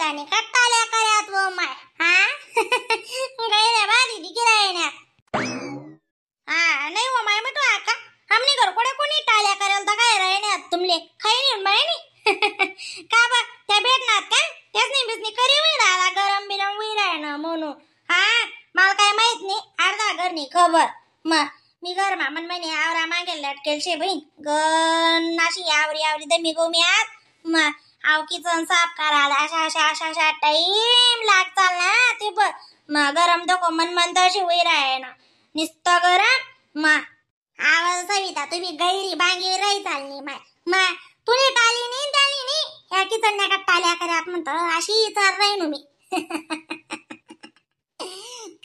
सविताने कट्टाल्या कर्यात व माय. हा गैऱ्या बारी दिखी राहिण्या. हा नाही हो माय मिठू आका, हमनी घर कोडे कोणी टाल्या करेल तर काय राहिण्यात तुमले खाई नाही माय नी. का बा त्या भेटणार काय त्याच नाही बिजनी करी होई दादा गरम बिरम होई राहिना म्हणून. हा मला काय माहित नाही, अर्धा घर नाही खबर. मग मी घर मामन म्हणे आवरा मागेल लटकेल शे बहीण गण अशी आवरी आवरी दमी गोमी आत. मग आव किचन साफ करायला अशा अशा अशा अशा टाईम लाग चाल ना ते बर. मग गरम धको मन मन तशी होई राहे ना नुसतं गरम. मग आवाज सविता तुम्ही गैरी बांगी राही चालली माय. मग तुने टाली नाही टाली नाही ह्या किचन का टाल्या करत म्हणतो अशी चार राहीन मी.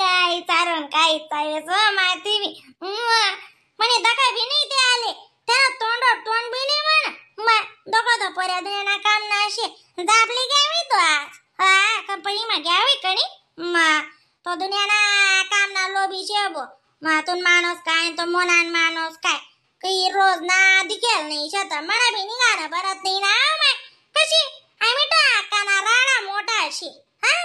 काय चारून काय चालायचं माहिती मी म्हणे दखा बी नाही ते आले त्या तोंड तोंड बी नाही म्हण. मग दोघं दोपर्या दुनिया काम ना असे जापली घ्यावी तो आज. हा कंपनी मा घ्यावी कणी. मग तो दुनिया ना काम ना लोबी शेबो. मग तू माणूस काय तो मोनान माणूस काय काही रोज ना दिखेल नाही शेत म्हणा बी निघाना भरत नाही ना माय कशी आम्ही तो ना राडा मोठा अशी. हा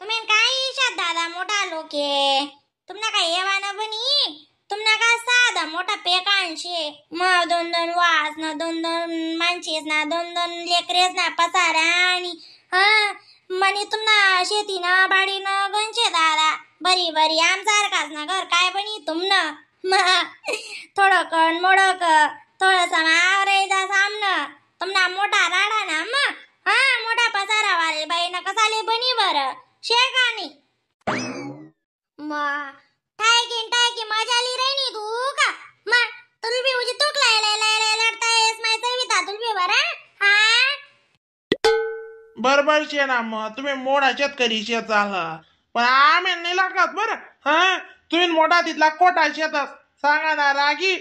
तुम्ही काय शात दादा मोठा लोके तुमना काय येवाना बनी तुमना काय साधा मोठा पेकांशे. मग दोन दोन वास ना दोन दोन माणसेस ना दोन दोन लेकरेस ना पसारा आणि हा म्हणे तुमना शेती ना बाडी ना गंचे दादा बरी बरी आमसारखाच ना घर काय बनी तुमना. मग थोडं कण मोडक थोडस आवरायचा सामनं तुमना मोठा राडा ना मग. हा मोठा पसारा वाले बाई ना कसाले बनी बरं शेकानी. मग टायकी टायकी मजा आली रे तू का. मग तुलबी उजी तुक लाय लाय लाय लाय लढतायस माय सविता तुलबी बरं. हा बरोबर शे ना मग तुम्ही मोठा शेतकरी शेत झाला पण आम्ही नाही लागत बरं. हा तुम्ही मोठा तिथला कोटा शेतात सांगा ना रागी.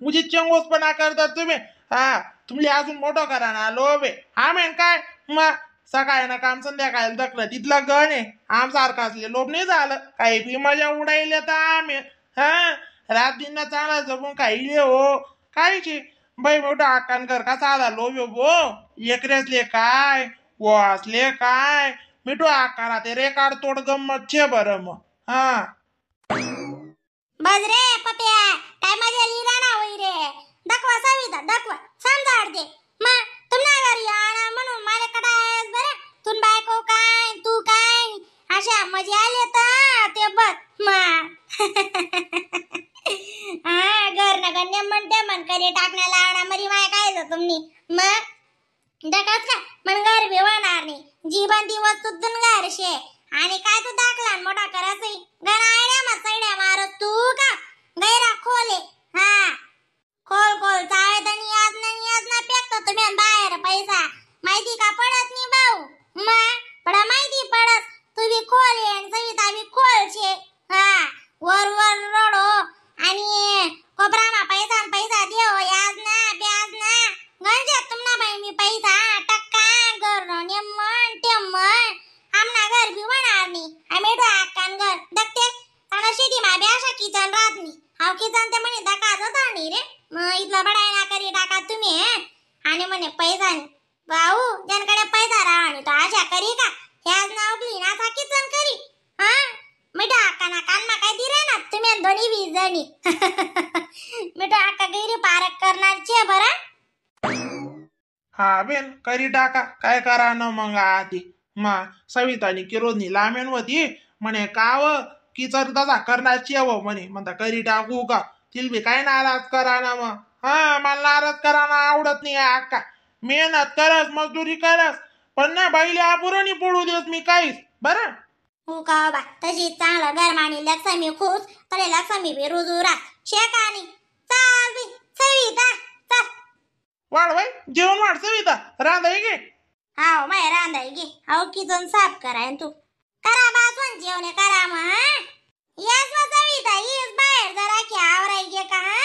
मुझे चंगोसपणा करतात तुम्ही. हा तुम्ही अजून मोठं करा ना लोभ आहे. आम्ही काय मग सकाळी ना काम संध्याकाळी दखलं तिथला गण आहे आमसारखा असले लोभ नाही झालं काही बी मजा उडायला तर आम्ही. हा रात दिन ना चांगला जपून काही हो कायची बाई मोठा आकान कर का साधा लोभ बो एकरेसले काय वो असले काय मिठू आकारा ते रेकाड तोड गंमत छे बरं मग. हा बस रे पप्या काय मजा लिहिला ना होई रे दाखवा सविता दाखवा समजा दे. मग तुमना घरी आणा म्हणून मला कडायस बरं तुन बायको काय तू काय अशा मजा आले तर ते बस. मग हा घर ना गण्य म्हणते मन करी टाकण्याला आणा मरी माय काय तुम्ही मग दकाच का मन घर बी होणार नाही जीवन दिवस तुझून घर शे आणि काय तू दाखला मोठा करायचं गण आयड्या मग सैड्या मारत तू का गैरा खोले. हा खोल खोल चाळे आणि याद नाही याद ना फेकतो तुम्ही बाहेर पैसा माहिती का पडत नाही भाऊ. मग पडा माहिती पडत तू बी खोल आणि सविता बी खोल शे. हा वर वर रडो आणि कोपरामा पैसा पैसा देव याज ना ब्याज ना गंजात तुमना बाई मी पैसा टक्का घर नेमन टेमन आमना घर बी होणार नाही आम्ही आकान घर दखते ताना शेती मा बी अशा किचन राहत नाही हाव किचन ते म्हणे दकाच होता नाही रे. मग इथला बडाय ना करी टाका तुम्ही आणि म्हणे पैसा नाही भाऊ ज्यांकडे पैसा राहा आणि तो अशा करी का ह्याच ना उगली ना असा किचन करी. हा मिठा आका ना कानमा काय दिरे ना तुम्ही दोन्ही वीस जणी. मिठा आका गैरी पारक करणार चे बरं. हा बेन करी टाका काय करा ना मग आधी. मा सवितानी किरोजनी लामेन होती म्हणे काव किचन तसा करणार हवं म्हणे म्हणता करी टाकू का तिल बी काय नाराज करा ना मग. हा मला नाराज करा ना आवडत नाही अक्का मेहनत करस मजदुरी करस पण ना बाईले आपुरणी पडू देस मी काहीच बरं. हो का बा तशी चांगलं गरमानी लक्ष्मी खुश तरी लक्ष्मी बी रुजुरा शेकानी चाल बी सविता चाल वाढ बाई जेवण वाढ सविता रांधाई घे. हाव माय रांधाई घे हाव किचन साफ कराय तू करा बाजून जेवणे करा मग. हा येस मग सविता येस बाहेर जरा की आवराई घे का. हा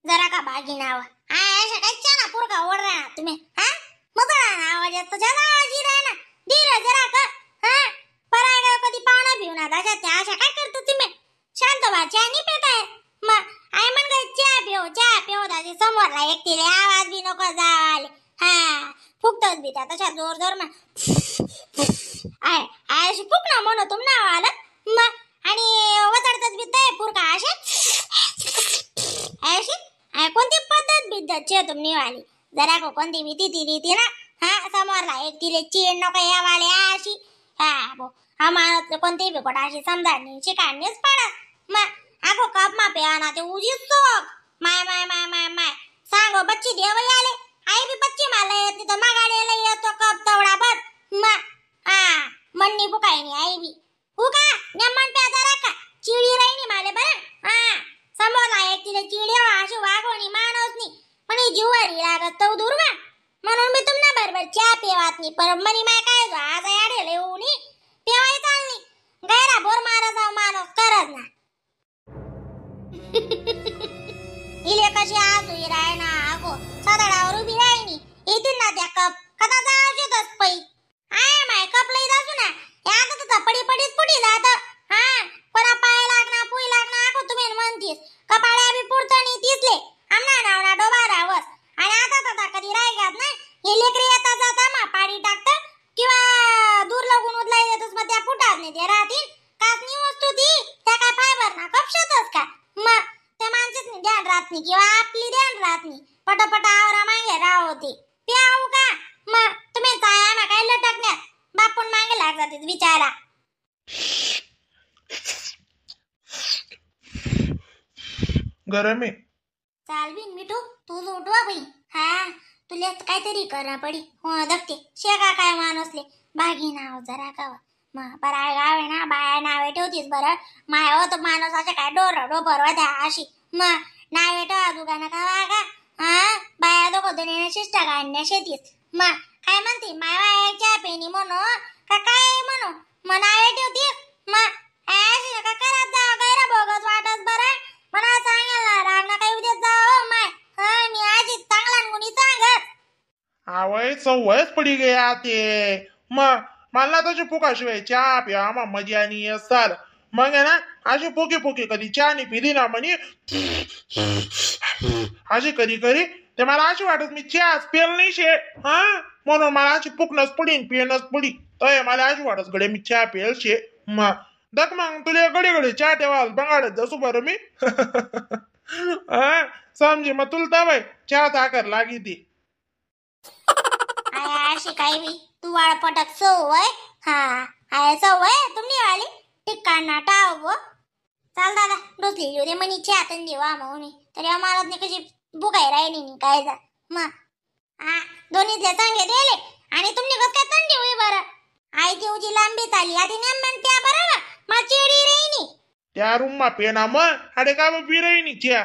जरा का बागी नाव अशा काय चना पुरका ओढ ना तुम्ही. हा मजा ना आवाज येतो ज्याला आवाज येई ना धीर जरा का. हा पराय कधी पाहुणा भिवना अशा त्या अशा काय करतो तुम्ही शांत बा चहा नाही पेताय. मग आई म्हण काय चहा पिऊ चहा पिऊ दादी समोरला एकटीले आवाज बी नको. तशा जोर जोर मा I I अशी फुक ना म्हणो तुम नाव आलं मग. आणि वचडतच बी तय पुरका असे अशी I कोणती पद्धत बिद्धत छे तुमनी वाली जरा को कोणती भीती ती रीती ना. हा समोरला एक तिले चीड नको यावाले अशी. हा बो हा माणूस कोणती बी कोटा अशी समजाडणी शिकाडणीच पडत मग. आगो कप मा प्याना ते उजी सोक my my my my my सांगो बच्ची देव आले आई बी बच्ची मला येत नाही तर मागाडीला येतो कप तवडा बस मग. हा म्हणणी बुकायनी आई बी हो का नेमन प्या जरा का चिडी राहिनी माले बरं. हा समोरला एक तिले चिडी अशी वागवणी माणूस नी पण ही जीवारी लागत तो दूर वा म्हणून मी तुम्हाला बरोबर चहा पिवात नाही. पर मनी माय काय जो आज याडेल येऊ नी पेवाय चालनी गैरा बोर मारा जाऊ माणूस करत ना. इले कशी आज उई राय ना अगो सदाडावर उभी राहिनी येतील ना त्या कप कदा जाऊ पै I my cup लई जासू ना या आता तुझा पडी पडीत पुढी जात. हा कोणा पाय लागना पुई लागना आगो तुम्ही म्हणतीस कपाळ्या बी पुढतं नाही तिसले आमना नावना डोबा रावस. आणि आता तसा कधी रायगात ना हे लेकरी येता जाता मा पाणी टाकतं किंवा दूर लागून उदलाई देतोस मग त्या फुटात नाही ते राहतील काचनी वस्तू ती त्या काय फायबर ना कपशातच का मग त्या माणसाच नाही ध्यान राहत नाही किंवा आपली ध्यान राहत नाही पटापट आवरा मागे राहते प्याऊ का मग तुम्ही चाया ना काय लटकण्यात बापून मागे लागतात बिचारा. गरम आहे. चाल बिन मिठू तू उठवा बाई. हा तुला काहीतरी करा पडी हो दखते शेका काय माणूसले भागी नाव जरा का मग बरा गाव आहे ना बाया नावे ठेवतीस बरं माय हो तर माणूस अशा काय डोर डोबर होत्या अशी मग नावे ठेवा दुकाना का वागा. हा बाया दोघं जणी शिष्टा काढण्या शेतीस मग काय म्हणते माय बाया चहा पेनी म्हणू का काय म्हणू मग नावे ठेवतीस मग अशी का करत जा गैर बोगस वाटत बरं मला सांगायला राग ना काही उद्या जाओ माय. हा मी आजी चांगला गुणी सांगत आवय सवयच पडी गया ते मग मला तशी फुकाशिवाय चहा प्या मग मजा आणि चाल मग आहे ना अशी पोके पोके कधी चहा नाही पिली ना म्हणे अशी करी करी ते मला अशी वाटत मी चहाच पेल नाही शे. हा म्हणून मला अशी फुकणच पडी पिणच पडी तय मला अशी वाटत गडे मी चहा पेल शे. मग दक मग तुला घडी घडी चहा ठेवाल बंगाडत जसू बरं मी. हा समजे मग तुला तवय चहा साखर लागी ती. I अशी काही बी तू वाळ पटक सवय. हा I सवय तुम्ही वाली ठिकाण टाव बो. चाल दादा डोसली येऊ दे मनी चहा तंदी वा म्हणून तरी आम्हाला नाही कशी बुकाय राहिली नाही काय जा मग. हा दोन्हीतले चांगले दिले आणि तुम्ही कसं काय थंडी होई बरं आई ती उजी लांबी चाली आधी नेम म्हणते बरं मा चिडी रेनी त्या रूम मा पेना मग अरे का बी रहिनी च्या.